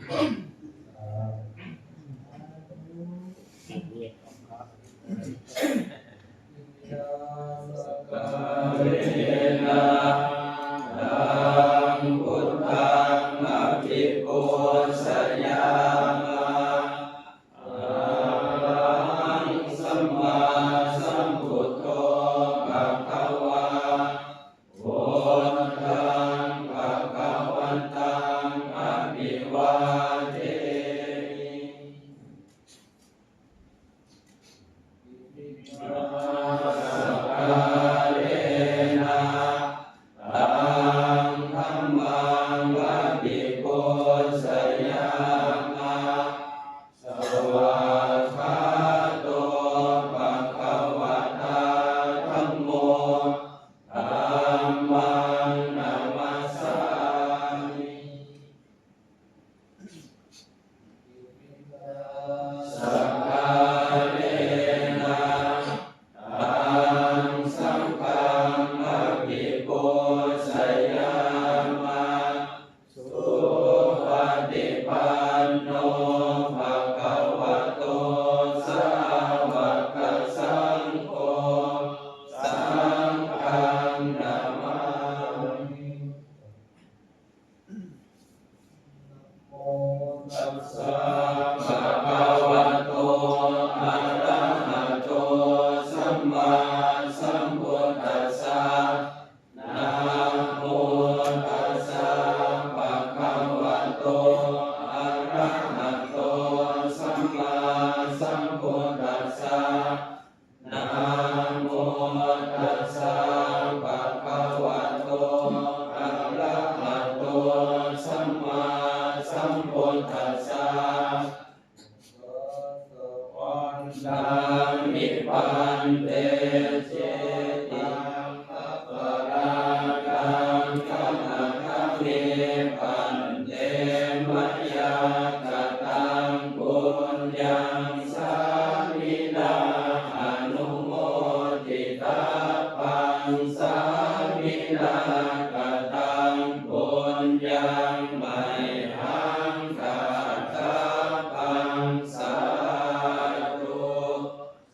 สกาเลนะ ตัง พุทธัง อภิปูชยามะ อะระหัง สัมมาสัมพุทโธ ภะคะวา พุทธัง ภะคะวันตัง อะภิวาเทมิ สกาเลนะ ตัง ธัมมัง อภิปูชยามะ สวากขาโต ภะคะวะตา ธัมโม ธัมมัง นะมัสสามิ สกาเลนะ ตัง สังฆัง อภิปูชยามะ สุปะติปันโน ภะคะวะโต สาวะกะสังโฆ สังฆัง นะมามิ นะโมตัสสะ ภะคะวะโต อะระหะโต สัมมาสัมพุทธัสสะ นะโมตัสสะ ภะคะวะโต อะระหะโต สัมมาสัมพุทธัสสะ นะโมตัสสะ ภะคะวะโต อะระหะโต สัมมาสัมพุทธัสสะ ขอสวรรค์ สามิ ภันเต เจติตัง อัปปะราทัง ขะมะทะเม ภันเต มะยາ กະຕັງ ປຸນຍັງ ສາມິນາ ອະນຸໂມທິຕະບັງ ສາມິນາ ກະຕັງ ປຸນຍັງ ໄມຫັງ ກະຕະບັງ ສາທຸ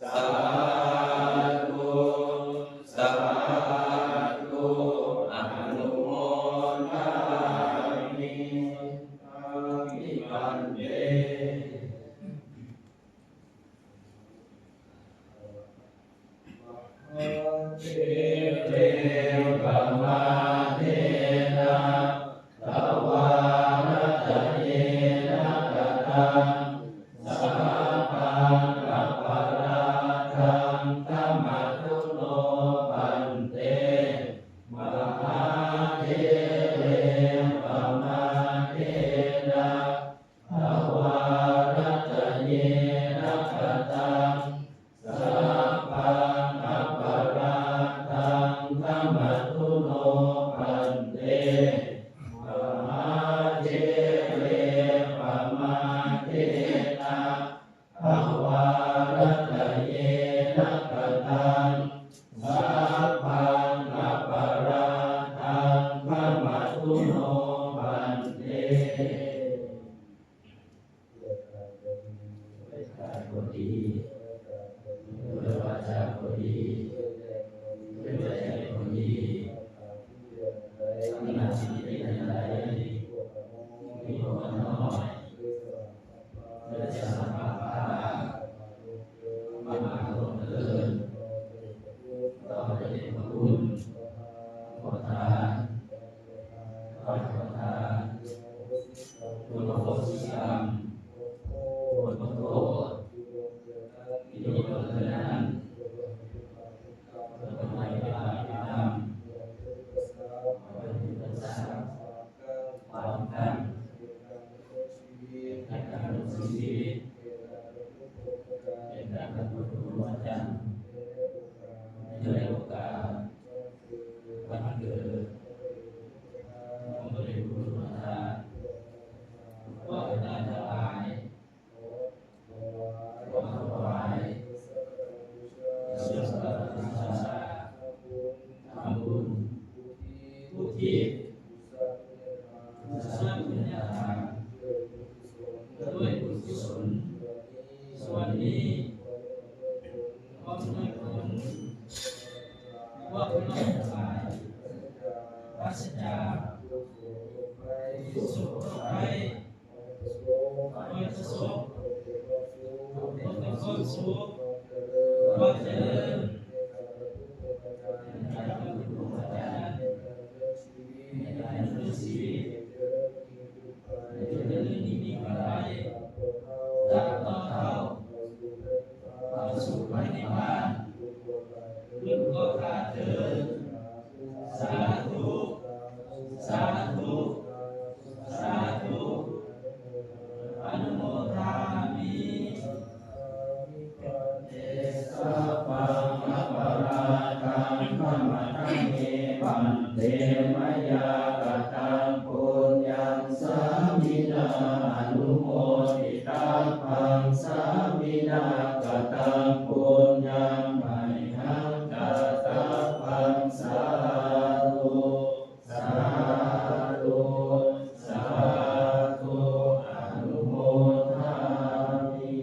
ສາທຸ ສາທຸ ອະນຸໂມທາມິ ສາມິ ພັນເຕ ມະຫາເຖເລນ ປະມາເທນະ ທະວາລະຕະເຍນະ ກະຕັງ ສະພາງ ອະປະລາທັງ ຂະມະຕຸໂນ ພັນເຕ ມະຫາເຖເລນ ປະມາເທນະ ທະວາລະຕະເຍນະ ກະຕັງ ສະພາງ ອະປະລາທັງ ຂະມະຕຸໂນ ພັນເຕ ມະຫາເຖເລ ປະມາເທນະ ທະວາລະຕະເຍນະ ກະຕັງ ສະພາງ ອະປະລາທັງ ຂະມະຕຸໂນ ພັນເຕ ດ້ວຍກາຍກໍດີ ດ້ວຍວາຈາກໍດີ ດ້ວຍໃຈກໍດີ ທັງຫຼາຍທີ່ເປັນໃດ ມີຄວາມນ້ອຍ ດ້ວຍສະມາພາບ ມາລົງເກີນ ຕໍ່ພະເດດພະຄຸນ ຂໍທານ ຂໍທານ ໂອໂຫສິກຳ ໂອໂຫສິກຳ ໂອໂຫສິກຳ ໂອໂຫສິກຳ ທີ່ລ່ວງເກີນນັ້ນ ຂໍໃຫ້ເປັນບາບເປັນກຳ ຂໍໃຫ້ເປັນບາບເປັນກຳ ຂໍໃຫ້ເປັນອຸປະສັກ ຂວາງກັ້ນ ໃນການດຳລົງຊີວິດ ໃນການດຳລົງຊີວິດ ໃນການບັນລຸພົມພະຈັນ ໃນໂອກາດ ໃນໂອກາດ ວັນເກີດ ຂອງພະເດດພະຄຸນ ທຸກໂສກໂລກໄພ ໄປປະສົບ ໄປປະສົບ ໃຫ້ເປັນຄວາມສຸກ ໃຫ້ເປັນຄວາມສຸກ ຄວາມຈະເລີນ ຄວາມຈະເລີນ ໃນການປະພົບພົນກັນ ໃນການປະພົບພົນກັນ ໃນການດຳເນີນຊີວິດ ໃນການດຳເນີນຊີວິດ ໃຫ້ເຈະເລີນຍິ່ງຂຶ້ນໄປ ໃຫ້ເຈະເລີນຍິ່ງຂຶ້ນໄປ ສຳລັບພວກເຮົາ ສຳລັບພວກເຮົາ ເຂົ້າສູ່ພະນິບພານ ເຂົ້າສູ່ພະນິບພານ ທຸກຄົນ ທຸກຄົນເທີນ ສາທຸ ສາທຸ ສາທຸ ອະນຸໂມທາມິ ເດຊະ ສັບພັງອະປະລາທັງ ຂະມະທະເມ ພັນເຕ ມະຍາກະຕັງ ປຸນຍັງ ສາມິນາ ອະນຸໂມທິຕາພັງ ສາມິນາກະຕັງ ປຸນຍັງ ມະຫັງກະຕະພັງ ສາທຸ ສາທຸ ສາທຸ ອະນຸໂມທາມິ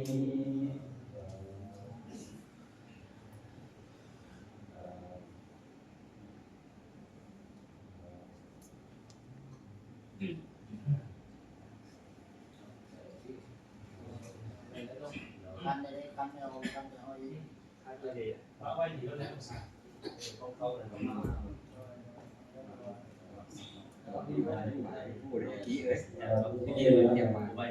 ຄັນໄດ້ ຄັນໄດ້ ເອົາ ຄັນໄດ້ ເອົາອີກ ຄັນໄດ້ ເອົາໄວ້ດີແລ້ວແຫຼະ ຂອງເຂົານະ ຜູ້ໃດ ຜູ້ໃດ ເອີຍ ເອີຍ ເອີຍ ເອີຍ